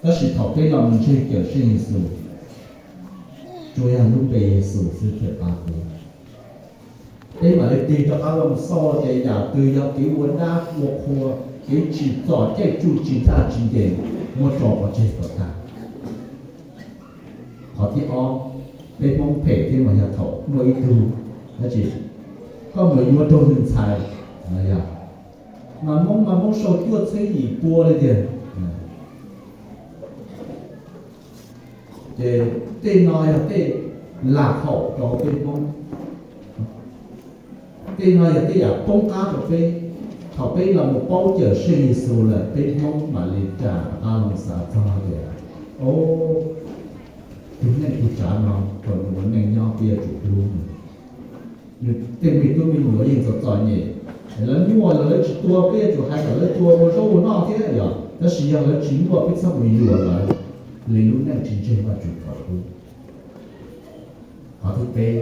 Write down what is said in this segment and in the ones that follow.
Tab sis thaum peb los mus ntseeg Cawmseej Yexus, tsuas yog lub npe Yexus xwb thiaj pab peb. Peb mam li tig rov qab los xauj tias yam twg yog kev ua dab ua qhua, kev tsim txom caij tsuj tsis ncaj tsis ncees, muab tso pov tseg kom tag. Qhov thib ob, peb Hmoob phem thiab mas yog thaum muaj ib tug dab tsi, koj mus yuav raug nws ntxhais, mas Hmoob mas Hmoob sau cuaj txhiab yim pua li tiag. Ces tej no yog tej lag haum rau peb Hmoob. Tej no yog tej yam poob qab rau peb. Thaum peb los mus paub Cawmseej Yexus lawm, peb Hmoob mam li ras rov qab los xav txog tias, o, tus neeg tus tsav no thaum nws ua neej nyob peb yuav tsum hlub nws. Nws tej me tub me nyuam yeej txom txom nyem, lawv muaj los lawv tsis tua, peb yuav tsum hais kom lawv tua ua zaub ua noj thiab yom. Tab sis yog lawv tsis muaj, peb txhob mus yuam lawv li lub neej tsis ntseeg Vajtswv thaum ub. Qhov thib peb,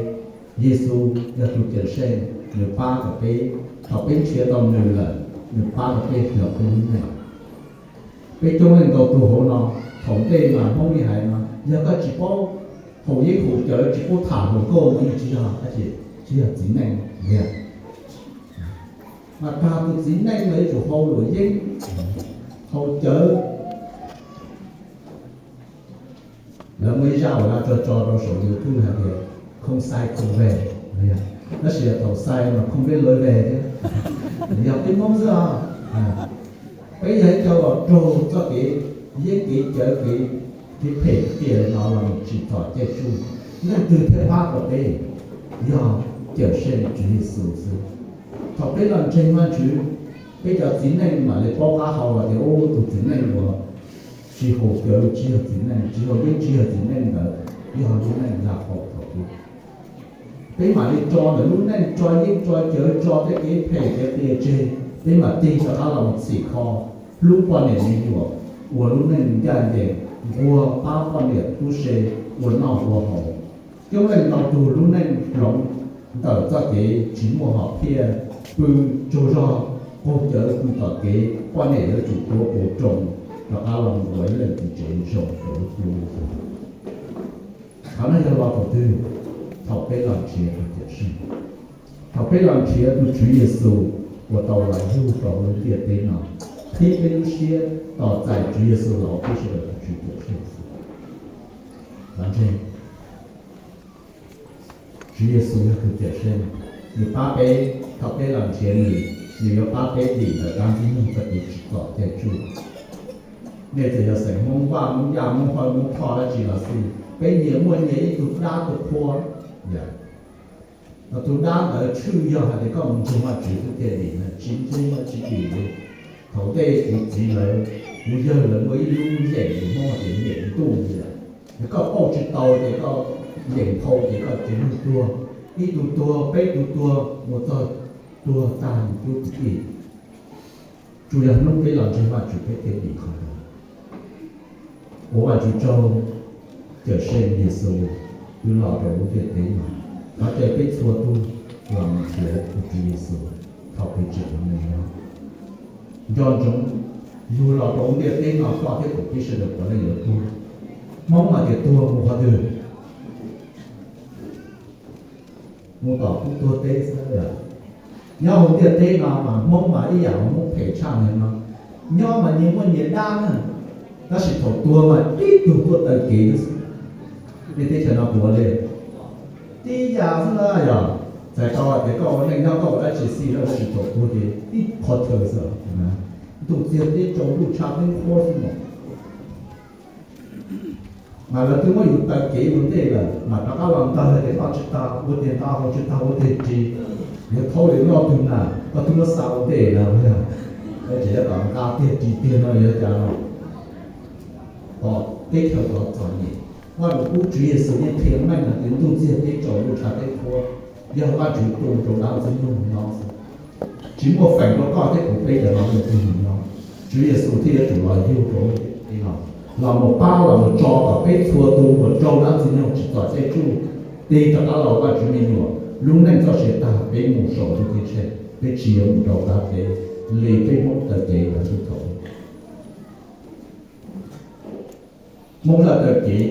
Yexus yog tus Cawmseej, nws pab kom peb, thaum peb nrhiav tau nws lawm, nws pab kom peb hloov peb lub neej. Peb coob leej ntau tus hauv no, thaum ntej mas Hmoob li hais no, yog koj tsis paub haum yeeb haum cawv, tsis paub tham hluas nkauj, yeej tsis yog, tsis yog txiv neej tiag. Mas tag tus txiv neej los yuav tsum haus luam yeeb, haus cawv. Lawv muaj ib zaj uas lawv tso tso rau saum YouTube hais tias không sai không về, tab sis thaum sai mas không biết lối về thiab. Yog peb Hmoob xwb os, peb yog ib co uas raug txoj kev yeeb kev cawv kev, kev phem kev qias no los tsim txom caij tsuj. Leej twg thiaj pab tau peb? Yog Cawmseej Tswv Yexus xwb. Thaum peb los ntseeg Vajtswv, peb cov txiv neej mam li paub qab hau hais tias, ub, tus txiv neej uas tsis haus cawv tsis yog txiv neej, tsis haus yeeb tsis yog txiv neej ntawd, yog lub neej lag haum thaum ub. Peb mam li tso ntawm lub neej, tso yeeb tso cawv, tso tej kev phem kev qias tseg, peb mam tig rov qab los txhim kho, hlub poj niam me nyuam, ua lub neej ncaj ncees, nquag pab poj niam tub se ua noj ua haus. Coob leej ntau tug lub neej hloov ntawm txoj kev tsis muaj hom phiaj, pw tsaug zog, qaug cawv pw tom kev, poj niam yuav tsum tuav pus roos rov qab los ua ib leej txiv tsev zoo rau lub cuab lub yig. Qhov no yog los thaum twg? Thaum peb los nrhiav tus Cawmseej, thaum peb los nrhiav tus Tswv Yexus uas tau los yug rau hauv lub ntiaj teb no, qhib peb lub siab tos txais Tswv Yexus los ua peb sawv daws tus Tswv Cawmseej. Los ntseeg, Tswv Yexus yog tus Cawmseej, nws pab peb. Thaum peb los nrhiav nws, nws yuav pab peb dim ntawm dab Ntxwg Nyoog txoj kev tsim txom caij tsuj. Nej txawm yog xeem Hmoob Vaj Hmoob Yaj Hmoob Hawj Hmoob Thoj dab tsi los xij, peb nyias muaj nyias ib tug dab tug qhua. Tus dab ntawd tshwj yog hais tias koj mus ntseeg Vajtswv xwb thiaj dim na, tsis ntseeg mas tsis dim li. Thaum ntej kuv txiv lawv, kuv yawg lawv muaj ib lub yeem, Hmoob hais tias yeem ntuj li lawm. Yog koj pauj tsis tau ces koj yeem dhau ces koj tsev neeg tuag, ib tug tuag peb tug tuag mus txog tuag tag mus cub kwv tij. Tsuas yog hnub peb los ntseeg Vajtswv peb thiaj dim qhov ntawd. Ua Vajtswv tsaug, Cawmseej Yexus twb los rau lub ntiaj teb no, thov caw peb txhua tus los mus nrhiav tus Tswv Yexus thaum peb tseem ua neej nyob. Nco ntsoov, yug los rau lub ntiaj teb no koj thiab kuv peb sawv daws puav leej yuav tuag. Hmoob hais tias tuag mus qhov twg? Mus tom kuv tuag teb xwb. Nyob hauv ntiaj teb no mas Hmoob mas ib yam Hmoob phem tshaj li no, nyob mas nyias muaj nyias dab na, tab sis thaum tuag mas tib tug tuaj taw kev xwb. Nej teb chaws no puas li? Tib yam xwb na yog, txhais tau hais tias koj ua neej nyob koj ua dab tsi xij lawm, tab sis thaum tuag ces tib qhov chaw xwb. Ntuj txiag teb tsaus ntuj tshav teb qhuab xwb mas. Mas lawv twb muab yus taw kev ua ntej lawm mas rov qab los ntawd tias noj tsis tag ua tiag, nqa haus tsis tag ua tiag ris, yuav thaub li noj tug na, koj twb muab xa ua ntej na. Tsis yog kom nqa tiag ris tiag no yog cas no. Tom teb chaws txom nyem, Vaj Lus Kub Tswv Yexus yeej qhia meej hais tias ntuj txiag teb tsaus ntuj tshav teb qhuab, yog Vajtswv tu rau dab Ntxwg Nyoog no xwb. Tsis muaj feem rau koj thiab kuv peb cov no tus mus no. Tswv Yexus thiaj yuav tsum los yug rau lub ntiaj teb no, los mus pab los mus tso kom peb txhua tus uas raug dab Ntxwg Nyoog tsim txom caij tsuj, tig rov qab los Vajtswv me nyuam, lub neej txoj sia tag peb mus saum ntuj ceeb tsheej, peb tsis yuav mus rau dab teb li peb Hmoob taw kev los txog thaum ub. Hmoob Dawjkev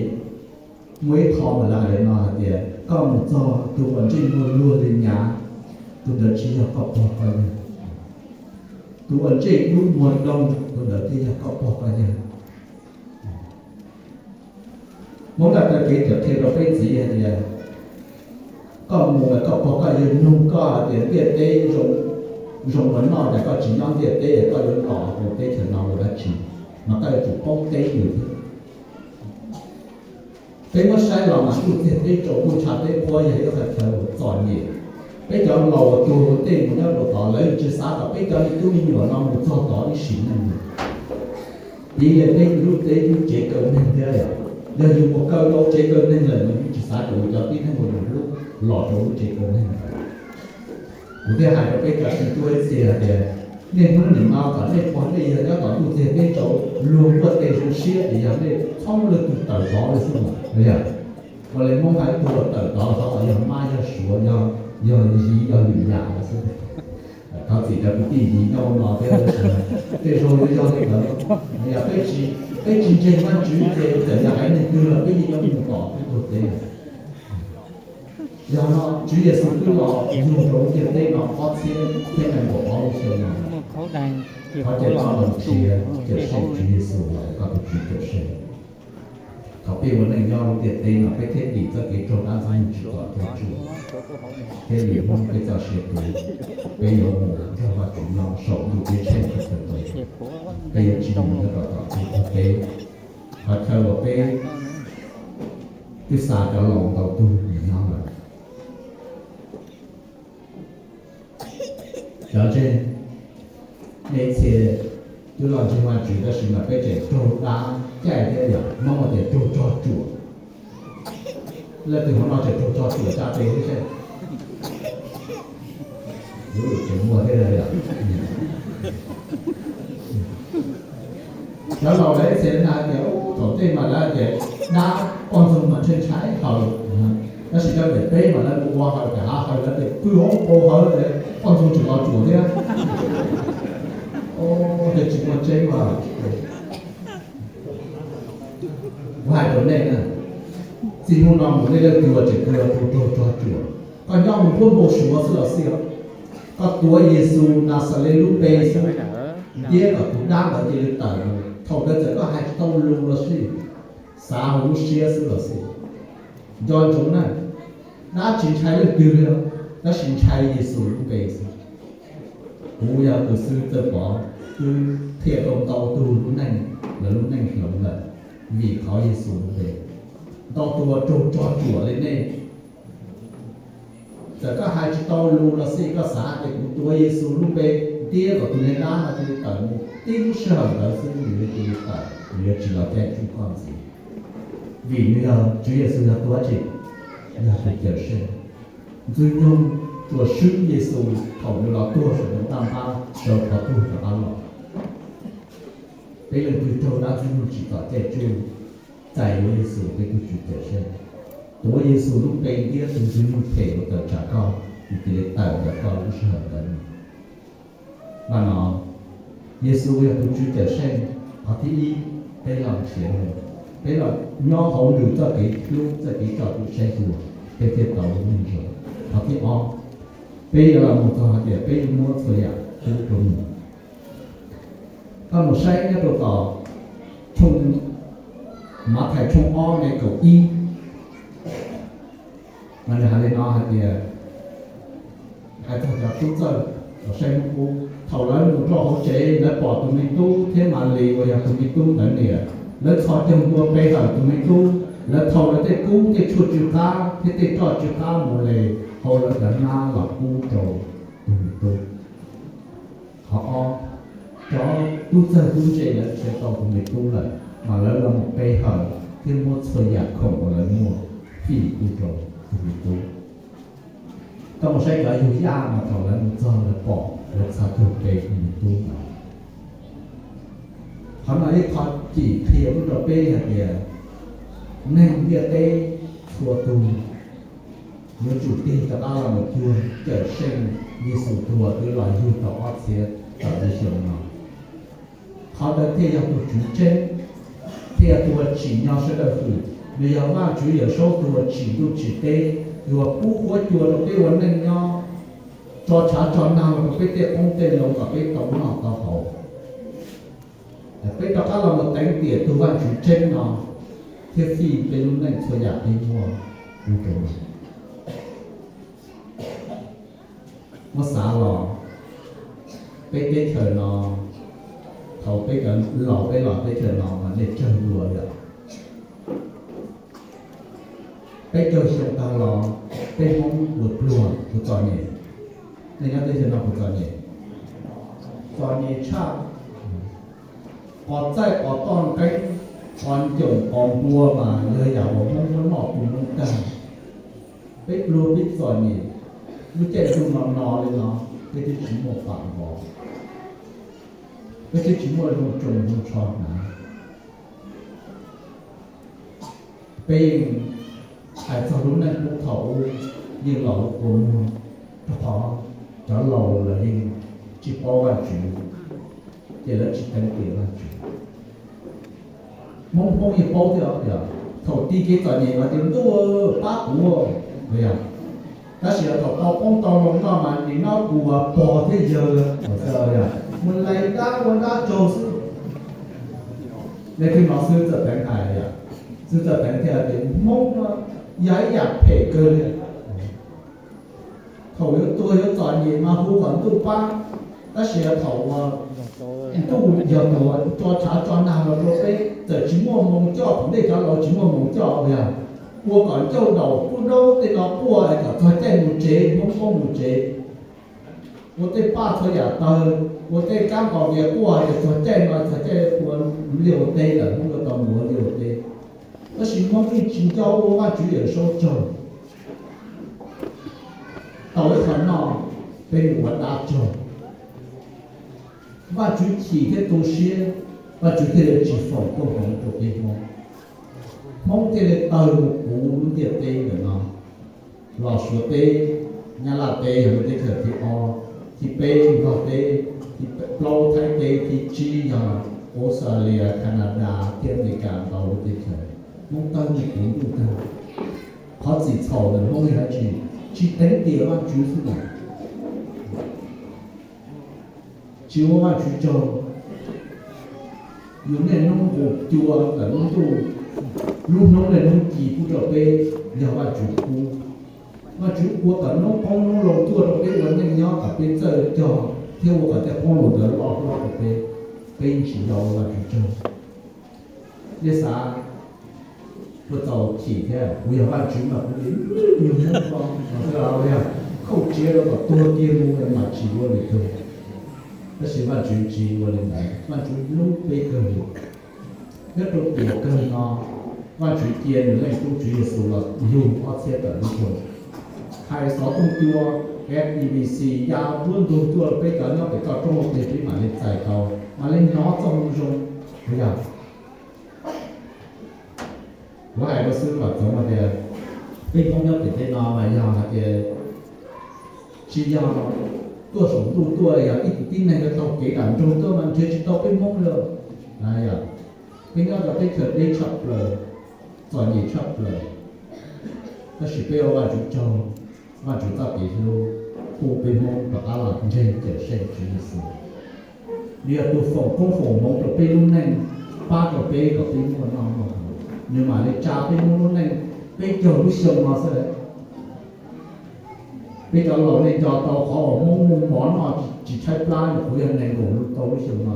muaj ib qho mas lawv hais li no hais tias koj mus txog tus uas ntsej muag luag li nyav, tus ntawd tsis yog koj pog koj yawg. Tus uas ntsej dub muag doog, tus ntawd thiaj yog koj pog koj yawg. Hmoob Dawjkev tseem qhia rau peb ntxiv hais tias koj mus es koj pog koj yawg nug koj hais tias ntiaj teb zoo ua noj, ces koj tsis nyob ntiaj teb, koj yuav los ua teb chaws no ua dab tsi, mas koj yuav tsum paub teb nws thiab. Peb muab saib los mas ntuj txiag teb tsaus, ntuj tshav teb qhuav yog ib qho chaw uas txom nyem. Peb cov laus uas tuag ua ntej mus nyob rau tod, lawv yeej tsis xav kom peb cov me tub me nyuam no mus txog tod ib sim neej li. Tiv li peb lub teb lub tsev kaw neeg thiab yom, yog yus mus kaw tau tsev kaw neeg lawm, yus yeej tsis xav kom yus cov tib neeg uas yus hlub los rau lub tsev kaw neeg. Kuv thiaj hais rau peb cov txiv tub ib txhia hais tias, niaj hnub nim no kom nej pog nej yawg nyob tom ntuj txiag teb tsaus luag nkuaj teg zoo siab, es yog nej txhob muaj leej twg tawm tod li xwb mas, yog ua li Hmoob hais, ib tug uas tawm tod tod yog mab yog suav, yog yig yog lwm yam xwb. Thov txim rau kwv tij yig nyob no thiab, tej zaug yuav yog li ntawd. Yog peb tsis ntseeg Vajtswv ces txawm yog haiv neeg twg los peb yeej yuav mus tom peb tuag teb. Yog no Tswv Yexus twb los yug rau lub ntiaj teb no ob txhiab thiab nees nkaum ob lub xyoo no, thov caw koj los nrhiav Cawmseej Tswv Yexus los ua koj tus Tswv Cawmseej. Thaum peb ua neej nyob lub ntiaj teb no peb thiaj dim txoj kev raug dab ntxwg nyoog tsim txom caij tsuj, thiab dim Hmoob peb txoj sia tus, peb yuav mus nrog Vajtswv nyob saum ntuj ceeb tsheej sawv daws. Peb yuav tsis mus nyob rau tom txhua teb, qhov chaw uas peb twb xa cov laus ntau tug mus nyob lawm. Cov ntseeg, nej txhia twb los ntseeg Vajtswv tab sis mas peb tseem raug dab caij thiab, yog Hmoob hais tias raug tsog tsuam. Leej twg hauv no tseem raug tsog tsuam tsa tes thiab seb? Tseem muaj thiab. Cov laus lawv ib txhia na hais tias, thaum ntej mas lawv hais tias dab poj ntxoog mas ntshai ntshai haws, tab sis cov ntawm peb mas lawv mus ua haws ces hav haws lawv tias pw hauv paus haws ces poj ntxoog tseem los tsuam thiab. Ces tsis muaj tseeb mas. Kuv hais rau nej na, txij hnub no mus nej leej twg tseem raug tsog tsuam, koj nyob mus puab npau suav xwb los xij os, koj tuav Yexus Naxales lub npe xwb, ntiab kom tus dab ntawd cia li tawm mus. Thaum ntawd txawm koj hais tsis tau lus los xij, xav hauv lub siab xwb los xij, nco ntsoov na, dab tsis ntshai leej twg li, tab sis ntshai Yexus lub npe xwb. Kuv yog tus xib hwb Txawj Pov twb qhia rau ntau tug lub neej, lawv lub neej hloov lawm vim qhov Yexus lub npe. Ntau tus uas raug tsog tsuam li nej, txawm koj hais tsis tau lus los xij, koj xav tias kuv tuav Yexus lub npe ntiab kom tus niag dab no cia li tawm mus, tib lub sij hawm ntawd xwb nws yuav cia li tawm, nws yuav tsis los caij tsuj koj ntxiv. Vim nws yog, Tswv Yexus yog tus dab tsi? Yog tus Cawmseej. Ntxwg nyoog tsuas swb Yexus thaum nws los tuag saum ntoo ntaj npab, sawv qhov tuag rov qab los. Peb leej twg raug dab ntxwg nyoog tsim txom caij tsuj, txais yuav Yexus peb tus Tswv Cawmseej. Tuav Yexus lub npe ntiab tus ntxwg nyoog phem uas tawm tsam koj, nws cia li tawm ntawm koj lub sij hawm ntawd. Npaj no, Yexus yog tus Tswv Cawmseej. Qhov thib ib, peb los nrhiav nws, peb los nyob hauv nws txoj kev hlub, txoj kev tsom tswm saib xyuas, peb thiaj tau lub neej zoo. Qhov thib ob, peb yuav los mus txog hais tias peb yuav muab txhua yam pub rau nws. Koj mus saib nyob rau tom tshooj Mathais tshooj ob nqe kaum ib, mas nws hais li no hais tias, hais txog cov tub txawj uas saib hnub qub, thaum lawv mus rau hauv tsev, lawv pom tus me tub thiab Malis uas yog tus me tub ntawd niam, lawv txhos caug ntua pe hawm tus me tub. Lawv thau lawv tej kub, tej tshuaj tsw qab thiab tej roj tsw qab mus les hauv lawv cov hnab los pub rau tus me tub. Qhov ob, cov tub txawj tub ntse lawv nrhiav tau tus me tub lawm, mas lawv los mus pe hawm thiab muab txhua yam khoom uas lawv muaj fij pub rau tus me tub. Koj mus saib cov yug yaj mas thaum lawv mus txog lawv pom, lawv txhos caug pe tus me tub ntawd. Qhov no ib qho cim qhia pub rau peb hais tias neeg ntiaj teb txhua tus yuav tsum tig rov qab los mus cuag Cawmseej Yexus tus uas twb los yug tau ob txhiab tawm lub xyoo no. Qhov ntawd thiaj yog tus Tswv tseeb. thiab tus uas tsim nyog sawv daws hwm, nws yog Vajtswv Yawmsaub tus uas tsim ntuj tsim teb, tus uas pub huab cua rau peb ua neej nyob, tso tshav tso nag los rau peb tej qoob tej loo kom peb tau noj tau haus. Peb rov qab los mus teev tiam tus Vajtswv tseeb no thiab fij peb lub neej txhua yam peb muaj rau. Muab xav los peb teb chaws no, thaum peb cov laus peb los teb chaws no mas nej tsawg dua yom? Peb caug xyoo tag los peb Hmoob puas pluag, puas txom nyem? Nej nyob teb chaws no puas txom nyem? Txom nyem tshaj. Qos txaij qos toj nqeeb, qos ncoom qos npua mas yog yam uas Hmoob muab noj tu noob tag. Peb pluag peb txom nyem, lub caij ntuj no no li no, peb twb tsis muaj pam npov, peb twb tsis muaj zoo tsoos zoo tsho hnav. Peb yeej hais txog lub neej ub thaum ub yeej los ua qhua muag, rau qhov cov laus lawv yeej tsis paub Vajtswv, ces lawv tsis teev tiam Vajtswv. Hmoob Hmoob yeej paub thiab, thaum txog kev txom nyem mas tias ntuj pab kuv, tab sis thaum tau poob tau loo noj mas nim no kuv pog thiab yawg mus lais dab ua dab tsaug xwb. Nej twb hnov xib hwb Txawj Teev hais, xib hwb Txawj Teev thiaj tias Hmoob no yog ib yam phem kawg li. Thaum yuav tuag yuav txom nyem mas hu kom ntuj pab, tab sis thaum ntuj yog tus tso tshav tso nag los rau peb, txawm tsis muaj moo coj, thaum ntej cov laus tsis muaj moo coj, ua kom ncauj daum pub daub tej no quaj es kom txog caij mus tsev, Hmoob Hmoob mus tsev. Ua tej paj txhua yam tawg, ua tej kab nqos vias quaj es txog caij no txog caij ua liaj ua teb lawm, Hmoob yuav tau mus ua liaj ua teb. Tab sis Hmoob yeej tsis nco ua Vajtswv Yawmsaub tsaug. Tau ib qho noj, peb mus ua dab tsaug. Vajtswv chim thiab tu siab, Vajtswv thiaj li tsis foom koob hmoov rau peb Hmoob. Hmoob thiaj li tawg mus puv lub ntiaj teb ntawm no, los Suav teb, Nyab Laj teb yog lub teb chaws thib ob, thib peb Nplog teb, thib plaub Thaib teb, thib tsib yog Australia, Canada thiab Amelikas ntau lub teb chaws. Hmoob tawg mus puv ntuj tag. Qhov txim txhaum ntawm Hmoob yog dab tsi? Tsis teev tiam Vajtswv xwb ntag. Tsis ua Vajtswv tsaug. Yus niaj hnub nqus cua ntawm lub ntuj, lub hnub niaj hnub ci pub rau peb yog Vajtswv pub. Vajtswv ua kom noob qoob noob loo tuaj rau peb ua neej nyob kom peb txawj cog thiab ua kom tej qoob loo ntawd loj hlob rau peb, peb yeej tsis nco ua Vajtswv tsaug. Nej xav, kuv txaus chim thiab, kuv yog Vajtswv mas kuv li yug nyob ko, khaub tsiav rau kom tuag kiag mus mas tsis ua li tuag. Tab sis Vajtswv tsis ua li ntawd, Vajtswv hlub peb kawg li. Nyob rau tiam kawg no, Vajtswv cia nws Leej Tub Tswv Yexus los yug ob txhiab tawm lub xyoo, hais xov tooj cua, F E B C ya nruab ntug tuaj rau peb cov nyob pem toj roob hauv peb, peb mam li txais tau, mam li hnov txoj moo zoo. Puas yog? Kuv hais rau xwb kom txhob hais tias peb Hmoob nyob pem teb no mas yog hais tias tsis yog tuaj saum ntuj tuaj, yog ib tug tib neeg uas taug kev dam nrog tuaj mas nrhiav tsis tau peb Hmoob li. Peb nyob rau teb chaws deb tshaj plaws, txom nyem tshaj plaws, tab sis peb ua Vajtswv tsaug, Vajtswv txoj kev hlub hu peb Hmoob rov qab los ntseeg Cawmseej Tswv Yexus. Nws yog tus foom koob foom hmoov rau peb lub neej, pab rau peb kom peb muaj noj muaj haus. Nws mam li tsa peb Hmoob lub neej peb caug lub xyoo no xwb. Peb cov laus nej nco tau qhov uas Hmoob muaj mov noj tsis tshaib plab, nws kuj yog nees nkaum tau lub xyoo no.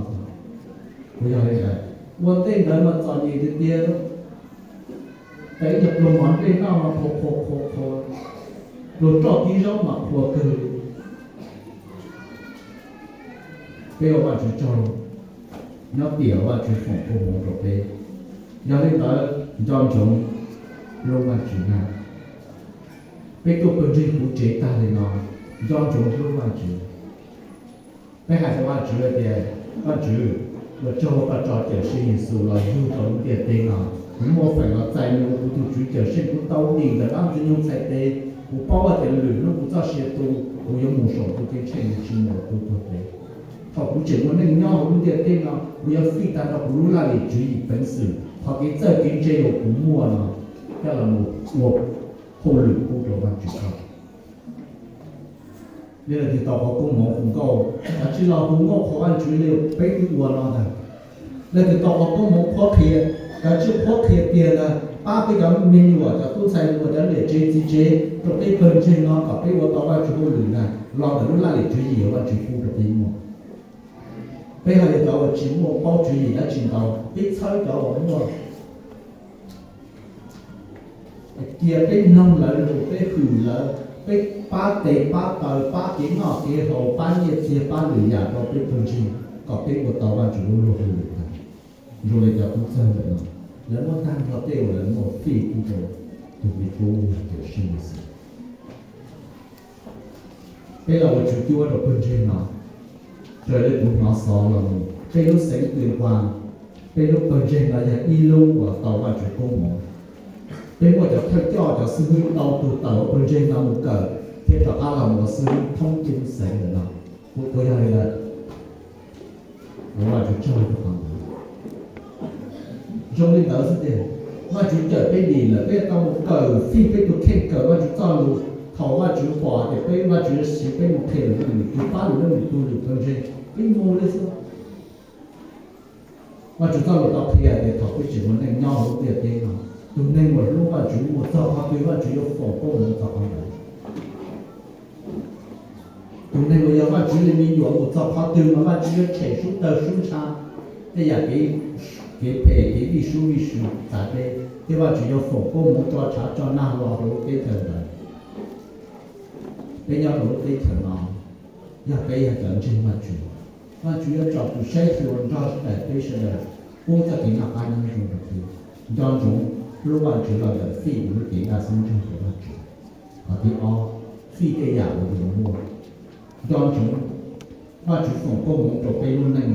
Kuj yog li ntawd, ua ntej ntawd mas txom nyem tiag tiag, tas ib nyuag pluag mov nplej noj mas qhuas qhuas qhuas qhuas, pluag roj kib zaub mas qhuas kawg li. Peb ua Vajtswv tsaug, nyob tiam Vajtswv foom koob hmoov rau peb. Yog li ntawd nco ntsoov hlub Vajtswv na. Peb tuaj pawg ntseeg kuv tsev tag li no, nco ntsoov hlub Vajtswv. Peb hais rau Vajtswv hais tias, Vajtswv, ua tsaug koj tso Cawmseej Yexus los yug rau lub ntiaj teb no, kuv muaj feem los txais nws ua kuv tus Tswv Cawmseej, kuv tau dim ntawm dab ntxwg nyoog txhais tes, kuv paub hais tias lwm hnub kuv txoj sia tu, kuv yuav mus saum ntuj ceeb tsheej, tsis mus rau ntuj tuag tes. Thaum kuv tseem ua neej nyob hauv lub ntiaj teb no, kuv yuav fij tag nrho kuv lub laj lim tswv yim peev xwm, Qhov kev txawj kev ntse uas kuv muaj no, coj los mus ua hauj lwm pub rau Vajtswv koj. Leej twg tau qhov koob hmoov hu nkauj, kav tsij los hu nkauj qhuas Vajtswv li peb twb ua no ntag. Leej twg tau qhov koob hmoov qhuab qhia, kav tsij qhuab qhia tiag ntag, pab peb cov me nyuam, cov tub ntxhais hluas, cov niam tsev txiv tsev, rau peb pawg ntseeg no kom peb ua tau Vajtswv hauj lwm ntag los ntawm lub laj lim tswv yim uas Vajtswv pub rau peb muaj. Peb ho yog cov uas tsis muaj paub tswv yim dab tsi ntau, peb txhawb cov uas muaj. Cia peb mloog lawv lus, peb hwm lawv, peb pab tes pab taw, pab kev noj kev haus, pab nyiaj txiag, pab lwm yam rau peb pawg ntseeg kom peb ua tau Vajtswv lub luag hauj lwm ntag. Zoo li cov tub txawg ntawm no, lawv muab tag nrho tej uas lawv muaj fij pub rau tus me tub yog Cawm Seej Yexus. Peb los ua tswv cuab rau pawg ntseeg no, raws li kuv hnov xov los mus, peb lub xeev Tuyas Huas, peb lub pawg ntseeg no yog ib lub uas tau Vajtswv koob hmoov. Peb muaj cov thawj coj, cov xib hwb ntau tus tawm hauv pawg ntseeg no mus kawm thiab rov qab los mus ua xib hwb thoob coob xeev ntawm no. Puas yog li ntawd? Ua Vajtswv tsaug rau qhov ntawd. Zoo li ntawd xwb tiag, Vajtswv cawm peb dim lawm, peb tau mus kawm fij peb tus kheej kawm Vajtswv txoj lus. Thaum Vajtswv pom tias peb, Vajtswv yuav siv peb mus qhia lwm leej lwm tus, pab lwm leej lwm tus lwm pawg ntseeg, peb mus li xwb. Vajtswv txoj lus tau qhia tias thaum peb tseem ua neej nyob hauv lub ntiaj teb no, tus neeg uas hlub Vajtswv mus txog qhov twg Vajtswv yuav foom koob hmoov txog qhov ntawd. Tus neeg uas yog Vajtswv li me nyuam mus txog qhov twg mas Vajtswv yuav tshem sub tawg sub ntsha, tej yam kev, kev phem kev vij sub vij sw txav deb, thiab Vajtswv yuav foom koob hmoov tso tshav tso nag los rau lub teb chaws ntawd. Peb nyob rau lub teb chaws no, yog peb yog cov ntseeg Vajtswv, Vajtswv yuav tso tus saib xyuas nrog daim peb sawv daws pub txoj kev noj qab nyob zoo rau peb. Nco ntsoov hlub Vajtswv los ntawm fij yus lub cev daj xub ntseg rau Vajtswv. Qhov thib ob, fij tej yam uas yus muaj. Nco ntsoov Vajtswv foom koob hmoov rau peb lub neej,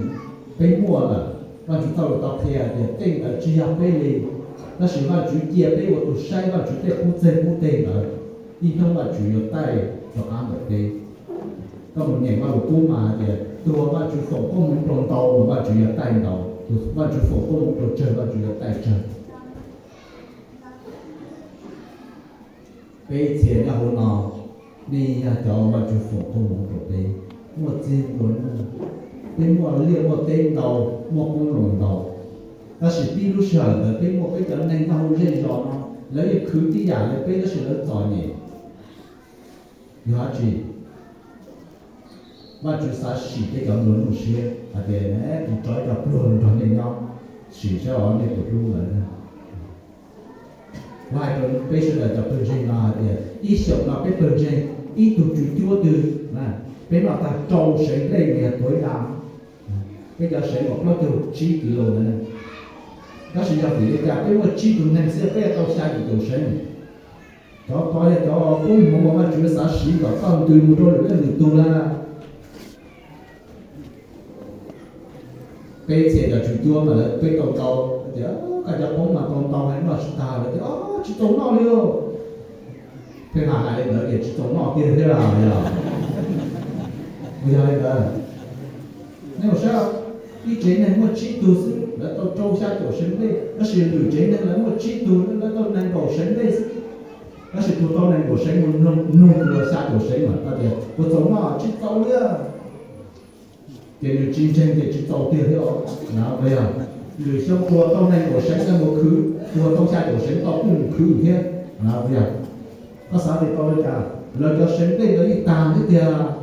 peb muaj lawm. Vajtswv txoj lus tau qhia tias tej ntawd tsis yog peb li, tab sis Vajtswv cia peb ua tus saib Vajtswv tej qub txeeg qub teg ntawd, ib hnub Vajtswv yuav taij rov qab ntawm peb. Koj mus nyeem Vajluskub mas hais tias tus uas Vajtswv foom koob hmoov rau ntau mas Vajtswv yuav taij ntau, tus Vajtswv foom koob hmoov rau tsawg Vajtswv yuav taij tsawg. Peb txhia nyob hauv no, nej yog cov Vajtswv foom koob hmoov rau peb, muaj txiag nplua nuj, peb muaj liaj muaj teb ntau, muaj qoob loo ntau. Tab sis tib lub sij hawm ntawd peb muaj peb cov neeg nyob hauv zej zos no, lawv yeej khwv tib yam li peb tab sis lawv txom nyem. Yog dab tsi? Vajtswv xav sim peb cov nplua nuj siab hais tias, kuv tso ib co pluag los nrog nej nyob, sim saib os nej puas hlub lawv na. Kuv hais rau peb sawv daws cov pawg ntseeg no hais tias ib xyoos no peb pawg ntseeg ib tug tswv cuab twg, peb noj tag rau sev nplej mas yog tuav ib dag. Peb cov sev uas plaub caug tsib kis lus ntawd, tab sis yog vim li cas peb muaj tsib tug neeg xwb peb tau xya yim caum sev? Cov tod yog cov koob hmoov uas Vajtswv xav siv kom txoj ntws mus rau lwm leej lwm tug na. Peb txhia cov tswv cuab mas lawv peb tau tau tias, koj cov poob mas tau ntau heev noj tsis tag, lawv tias tsis txaus noj li os. Pheej hais hais li ntawd tias tsis txaus noj tiag thiab los yog? Puas yog li ntawd? Nej mus saib, ib tsev neeg muaj tsib tug xwb lawv tau rau xya caum sev nplej, tab sis lwm tsev neeg lawv muaj tsib tug lawv tau nees nkaum sev nplej xwb. Tab sis tus tau nees nkaum sev mus nug tus xya caum sev mas hais tias puas txaus noj, tsis txaus li. Ces nws tsis ntseeg ces tsis txaus tiag thiab os. Yog lwm xyoo tus tau nees nkaum sev mus khwv, tus tau xya caum sev tau kuj mus khwv thiab. Yog koj xav tias tau li cas, lawv cov sev nplej ntawd yeej tag thiab tiag.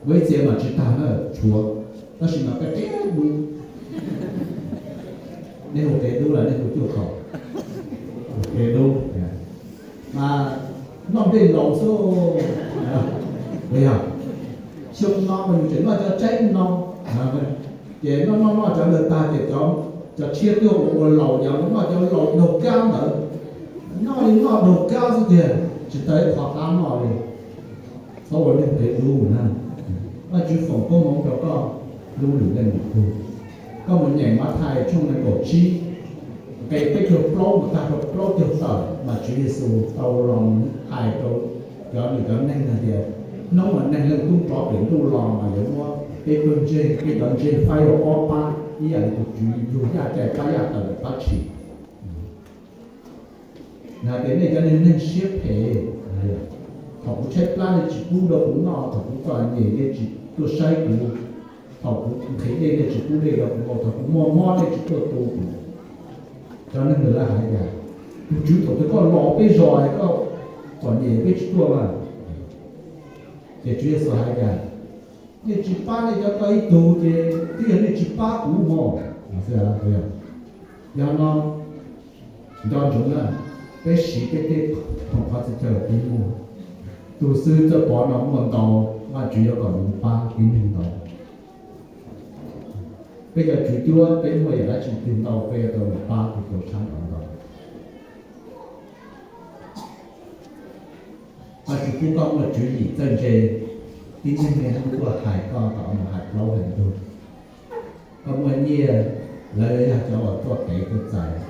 Ua ib txhia mas tsis tag na, tshuav, tab sis mas peb qia dub. Nej hu qia dub los nej hu cuaj kaum? Qia dub. Mas noj nplej laus xwb. Yog xyoo no mas yus tseem noj cov tseeb no, ces noj noj noj cov ntawd tag ces cov tshiab twb ua laus, yog noj cov laus daug kab ntawd, noj li noj daug kab xwb tiag, tsis tau ib qho qab noj li. Txhob ua neeg qia dub na. Vajtswv foom koob hmoov rau koj hlub lwm leej lwm tug. Koj mus nyeem Mathais tshooj nees nkaum tsib, nqe peb caug plaub mus tag rau plaub caug tawm mas Tswv Yexus tau los hais rau cov nws cov neeg hais tias, hnub uas Neeg Leej Tub rov pem ntuj los mas yuav muab peb pawg ntseeg, peb cov ntseeg faib rau ob pab, ib yam li tus tswv yug yaj cai pab yaj tawm lawm pab tshis. Nws hais tias nej cov neeg siab phem, thaum kuv tshaib plab nej tsis pub rau kuv noj, thaum kuv txom nyem nej tsis tuaj saib kuv, thaum kuv nqhis dej nej tsis pub dej rau kuv haus, thaum kuv muaj mob nej tsis tuaj tu kuv. Cov neeg ntawd lawv hais tias, tus tswv, thaum twg koj los peb zos es koj txom nyem peb tsis tuaj mas. Ces Tswv Yexus hais tias, nej tsis pab nej cov ko ib tug ces twb yog nej tsis pab kuv mog. Yog no, nco ntsoov na, peb siv peb tej khoom qhov txhia chaw peb muaj. Tus xwb txawj pov no muaj ntau, Vajtswv yuav kom nws pab tib neeg ntau. Peb cov tswv cuab peb muaj yam dab tsi twg ntau peb yuav tau nws pab tus tau tshab ntau ntau. Vajtswv pub koj muaj tswv yim txawj ntse, tib neeg li hnub tuaj hais koj kom mus hais plaub hais ntug. Koj muaj nyiaj, lawv yog cov uas tuaj kev tuaj txais.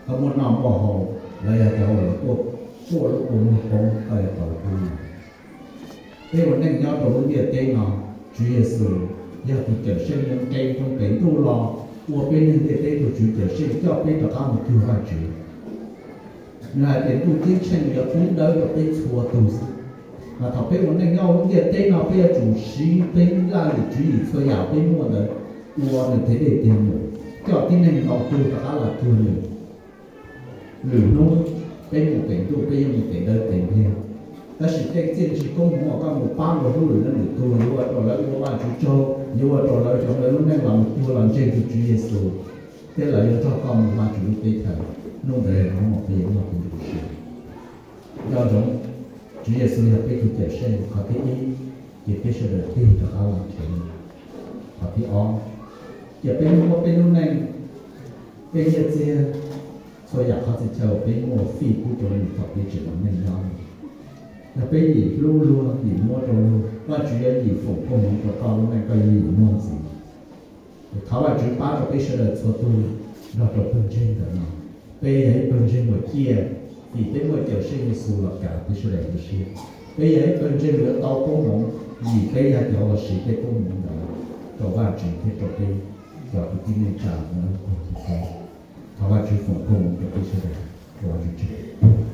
Koj muaj noj muaj haus, lawv yog cov uas tuaj quaj lub kua muag poob koj yuav tau pub. Peb ua neej nyob rau lub ntiaj teb no, Tswv Yexus yog tus cawm seej nqe rau pem ntuj los ua peb neeg ntiaj teb tus Tswv cawm seej coj peb rov qab mus cuag Vajtswv. Nws hais tias ntuj ceeb tsheej yuav pub dawb rau peb txhua tus xwb. Mas thaum peb ua neej nyob hauv lub ntiaj teb no peb yuav tsum siv peb laj lim tswv yim txhua yam peb muaj ntawd ua nws tes dej tes num, coj tib neeg ntau tus rov qab los cuag nws. Lwm hnub peb mus pem ntuj peb yuav mus tes dawb tes ntiag. Tab sis tej txiaj ntsig koob hmoov uas koj mus pab ua hlub lwm leej lwm tus yuav ua rau lawv ua Vajtswv tsaug, yuav ua rau lawv hloov lawv lub neej los mus cuag los ntseeg tus Tswv Yexus, thiab lawv yuav nrog koj mus Vajtswv lub teb chaws. Hnub ntawd hnub uas peb yuav noj peb lub siab. Nco ntsoov, Tswv Yexus yog peb tus cawm seej, qhov thib ib, ces peb sawv daws tig rov qab los nrhiav nws. Qhov thib ob, ces peb muab peb lub neej, peb nyiaj txiag, txhua yam qhov txhia chaw uas peb muaj fij pub rau nws thaum peb tseem ua neej nyob. Yog peb yim hlub luag yim muab rau luag, Vajtswv yuav yim foom koob hmoov rau koj lub neej koj yuav yim muaj ntxiv. Thov Vajtswv pab rau peb sawv daws txhua tus nrog rau pawg ntseeg ntawm no. Peb yog ib pawg ntseeg uas ciaj vim peb muaj Cawmseej Yexus los kav peb sawv daws lub siab. Peb yog ib pawg ntseeg yuav tau koob hmoov vim peb yog cov uas siv tej koob hmoov ntawd rau Vajtswv thiab rau peb cov kwv tij neej tsa nyob ib puag tim peb. Thov Vajtswv foom koob hmoov rau peb sawv daws, ua Vajtswv tsaug.